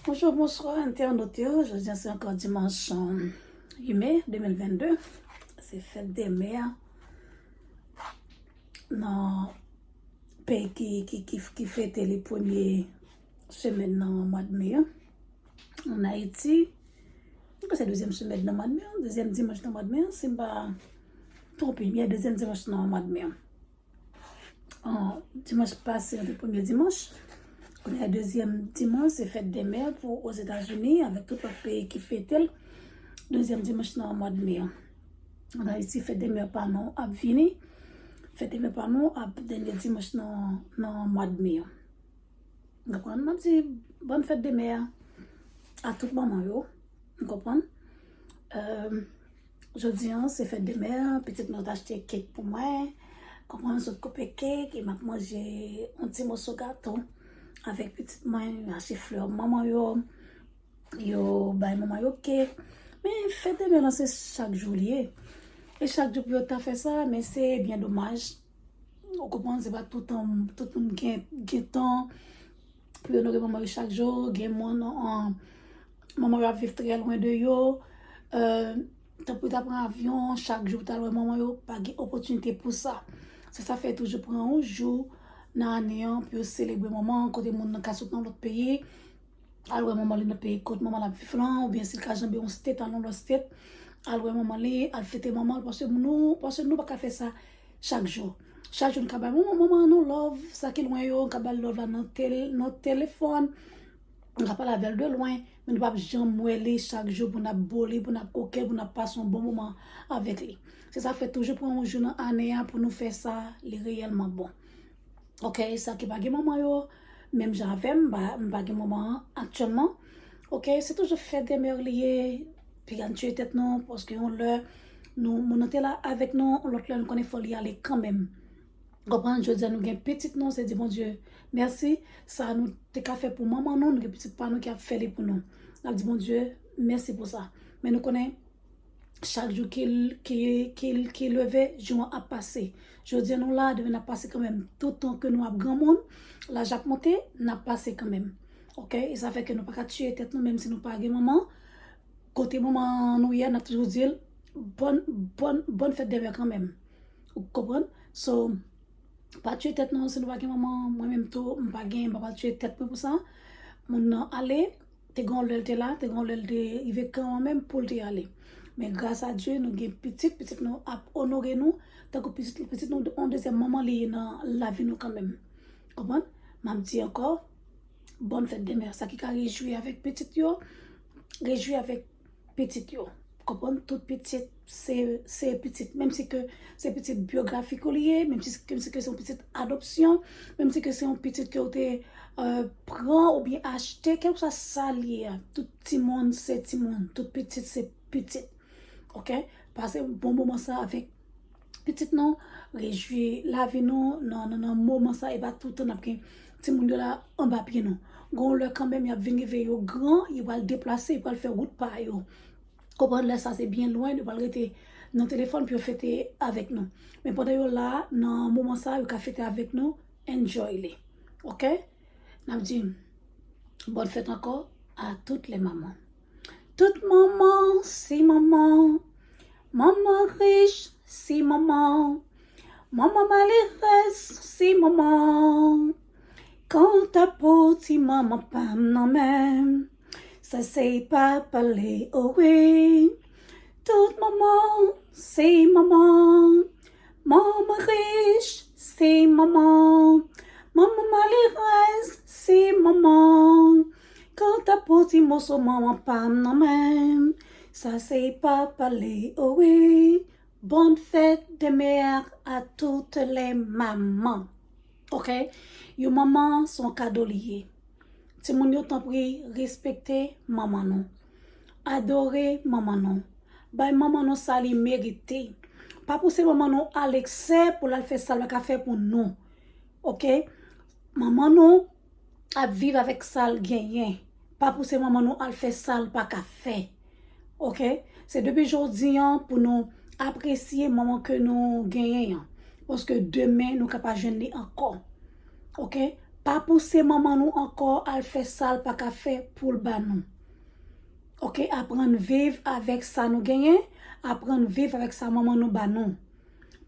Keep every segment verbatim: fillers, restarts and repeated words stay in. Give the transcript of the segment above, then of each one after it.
Bonjou, bonswa entènot yo. Jodi a se ankò dimanch, um, uit me de mil vennde. Se fèt dè mè nan peyi ki, ki, ki, ki fete li premye semèn nan mwa de me an. Ann Ayiti, se dezyèm semèn nan mwa de me an, dezyèm dimanch nan mwa de me an, si m pa twonpe m, dezyèm dimanch nan mwa de me an. An, dimanch pase, an te premye dimanch. Kounye a, dezyèm dimanch, se fèt dè mè pou Ozetazini, avèk tout lòt peyi ki fete l. Dezyèm dimanch nan mwa de me an. Ann Ayiti, fèt dè mè pa nou ap vini. Fèt dè mè pa nou ap dènye dimanch nan, nan mwa de me an. Ou konprann? M ap di bòn fèt dè mè a tout manman yo. Ou konprann? Euh, Jodi an, se fèt dè mè, pitit mwen t achte kèk pou mwen. Konprann, sot koupe kèk, e m ap manje yon ti moso gato avèk pitit mwen, achte flè manman yo, yo bay manman yo kèk. Men fèt dè mè lan se chak jou li ye. E chak jou pou yo ta fè sa, men se byen domaj. Ou konprann, se pa tout tan, tout moun gen, gen tan pou yo onore manman yo chak jou. Gen moun, an, manman yo ap viv trè lwen de yo. Euh, tanpri ta pran avyon chak jou pou ta al wè manman yo, pa gen opòtinite pou sa. Se sa fè toujou pran yon jou nan ane an pou yo selebre manman, kote moun nan ka sot nan lòt peyi, al wè manman li nan peyi kot manman l ap viv lan, oubyen si l ka janbe yon state, al nan lòt state, al wè manman li, al fete manman l, paske nou, paske nou pa ka fè sa chak jou. Chak jou nou ka bay manman, manman nou love, sa ki lwen yo, nou ka ba l love la nan tel-, nan telefòn, nou ka pale avè l de lwen, men nou p ap janm wè li chak jou pou n ap bo li, pou n ap koke l, pou n ap pase yon bon moman avèk li. Se sa fè toujou pran yon jou nan ane a pou nou fè sa, li reyèlman bon. Ok, sa ki pa gen manman yo, menm jan avè m, m pa, m pa gen manman an aktyèlman. Ok, se toujou fèt dè mè li ye, piga n tiye tèt nou, paske yon lè, nou, moun nan te la avèk nou, yon lòt lè nou konnen fò li ale kanmenm. Konprann, jodi a nou gen pitit nou, se di Bondye mèsi, sa nou te ka fè pou manman nou, nou gen pitit pa nou ki ap fè li pou nou. N ap di Bondye mèsi pou sa. Men nou konnen, chak jou ki, ki, ki, ki leve, jou an ap pase. Jodi a nou la, demen n ap pase kanmenm. Toutan ke nou ap granmoun, laj ap monte, n ap pase kanmenm. Ok? E sa fè ke nou pa ka tiye tèt nou, menm si nou pa gen manman. Kote manman nou ye a, n ap toujou di l, bòn, bòn, bòn fèt dè mè kanmenm. Ou konprann? So, pa tiye tèt nou, si nou pa gen manman, mwen menm tou, m pa gen, m pa pral tiye tèt mwen pou sa. Moun nan ale, te gen yon lè l te la, te gen yon lè l te rive kanmenm pou l te ale. Men gras a Dye, nou gen pitit, pitit nou ap onore nou, tankou pitit, pitit nou, yon dezyèm manman li ye nan lavi nou kanmenm. Konprann? M ap di ankò, bòn fèt dè mè. Sa ki ka rejwi avèk pitit yo, rejwi avèk pitit yo. Konprann? Tout pitit, se, se pitit. Menm si ke se pitit byografik ou li ye, menm si, menm si ke se yon pitit adopsyon, menm si ke se yon pitit ke w te, euh, pran oubyen achte, kèlkeswa sa li ye a, tout timoun se timoun, tout pitit se pitit. Ok? Pase bon moman sa avèk pitit nou, rejwi lavi nou nan, nan, nan moman sa, e pa tout tan n ap gen timoun yo la anba pye nou. Gon lè kanmenm, y ap vin rive yo gran, yo pral deplase, yo pral fè wout pa yo. Konprann, lè sa se byen lwen, yo pral rete nan telefòn pou yo fete avèk nou. Men pandan yo la, nan moman sa, yo ka fete avèk nou, enjoy li. Ok? N ap di, bòn fèt ankò a tout lè manman. Tout manman se manman. Manman rich se manman. Manman malerèz se manman. Kanta pou ti manman pa m nan men, sa se pa pale, o wi. Tout manman se manman. Manman rich se manman. Manman malerèz se manman. Kanta pou ti moso manman pa m nan men, sa se pa pale, o wi. Bonne fête des mères à toutes les mamans. Ok? Yon manman se yon kado li ye. Timoun yo, tanpri, respekte manman nou. Adore manman nou. Bay manman nou sa li merite. Pa pouse manman nou a leksè pou l al fè sa l pa ka fè pou nou. Ok? Manman nou ap viv avèk sa l genyen. Pa pouse manman nou al fè sa l pa ka fè. Ok? Se depi jodi an pou nou apresye manman ke nou genyen an. Paske demen, nou ka pa jwenn li ankò. Ok? Pa pouse manman nou ankò al fè sa l pa ka fè pou l ba nou. Oke, aprann viv avèk sa nou genyen, aprann viv avèk sa manman nou ba nou.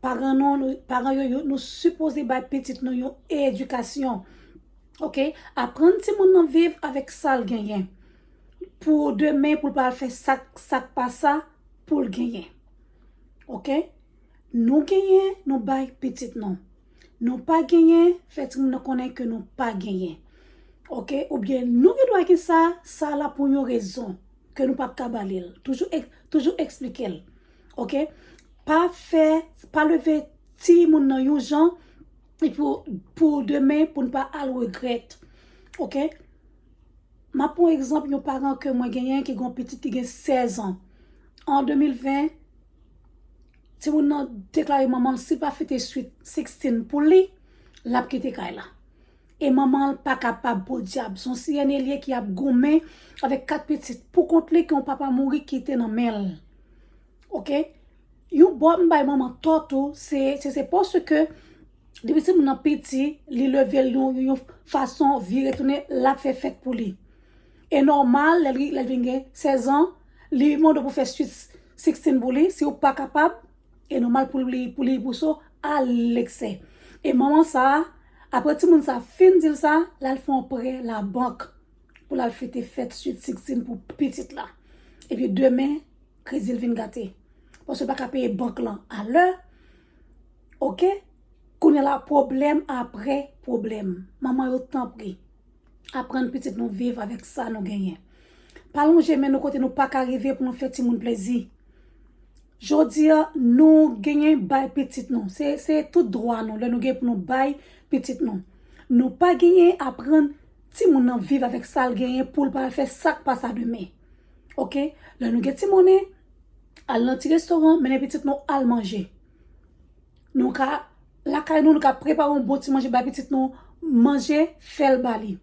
Paran nou, nou- paran yo, yo, nou sipoze bay pitit nou yon edikasyon. Oke, aprann timoun nan viv avèk sa l genyen. Pou demen, pou l pa al fè sa k, sa k pa sa, pou l genyen. Oke? Nou genyen, nou bay pitit nou. Nou pa genyen, fè timoun nan konnen ke nou pa genyen. Oke? Oubyen nou gen dwa gen sa, sa la pou yon rezon ke nou p ap ka ba li l. Toujou, toujou eksplike l. Oke? Pa fè, pa leve timoun nan yon jan, e pou, pou demen, pou n pa al regrèt. Oke? M ap pran egzanp yon paran ke mwen genyen ki gen yon pitit ki gen sèz an. An de mil ven, timoun nan deklare manman l si l pa fete Sweet sixteen pou li, l ap kite kay la. E manman l pa kapab, podyab. Se yon C N A li ye ki ap goumen avèk kat pitit pou kont li ke yon papa mouri kite nan men l. Oke? Yon bò m bay manman tò tou, se, se, se paske depi timoun nan piti, li leve l yon, yon fason vire tounen, l ap fè fèt pou li. E nòmal, lè l, lè l vin gen sèz an, li mande w pou fè Sweet sixteen pou li, si w pa kapab, e nòmal pou li, pou li pouse w a leksè. E manman sa a, apre timoun sa a fin di l sa, l al fè yon prè labank pou l al fete fèt Sweet sixteen pou pitit la. Epi demen, kredi l vin gate. Paske l pa ka peye bank lan a lè. Oke? Kounye a la, pwoblèm apre pwoblèm. Manman yo, tanpri, aprann pitit nou viv avèk sa nou genyen. Pa lonje men nou kote nou pa ka rive pou nou fè timoun plezi. Jodi a, nou genyen bay pitit nou. Se, se tout dwa nou lè nou gen pou nou bay pitit nou. Nou pa genyen aprann timoun nan viv avèk sa l genyen pou l pa al fè sa k pa sa demen. Oke? Lè nou gen ti monnen, al nan ti restoran, mennen pitit nou al manje. Nou ka, lakay nou, nou ka prepare yon bon ti manje, bay pitit nou manje, fè l ba li.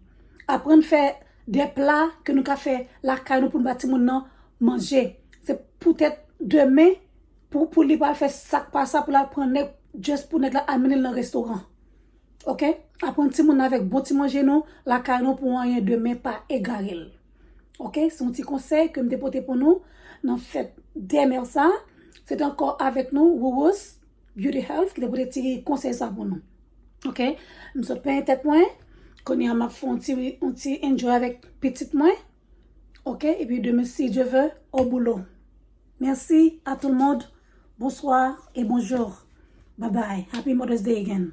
Aprann fè de pla ke nou ka fè lakay nou pou n ba timoun nan manje. Se poutèt demen, pou, pou li pa al fè sa k pa sa, pou l al pran nèg, just pou nèg la al mennen l nan restoran. Oke? Aprann timoun nan avèk bon ti manje nou, lakay nou pou anyen demen pa egare l. Oke? Se yon ti konsèy ke m te pote pou nou nan fèt dè mè sa. Se te ankò avèk nou, Wouwous Beauty Health, ki te pote ti konsèy sa pou nou. Oke? M sot penyen tèt mwen. Kounye a, m ap fè yon ti, yon ti enjoy avèk pitit mwen. Oke? Epi demen, si Dye vle, au boulot. Merci à tout le monde. Bonsoir et bonjour. Bye bye. Happy Mother's Day again.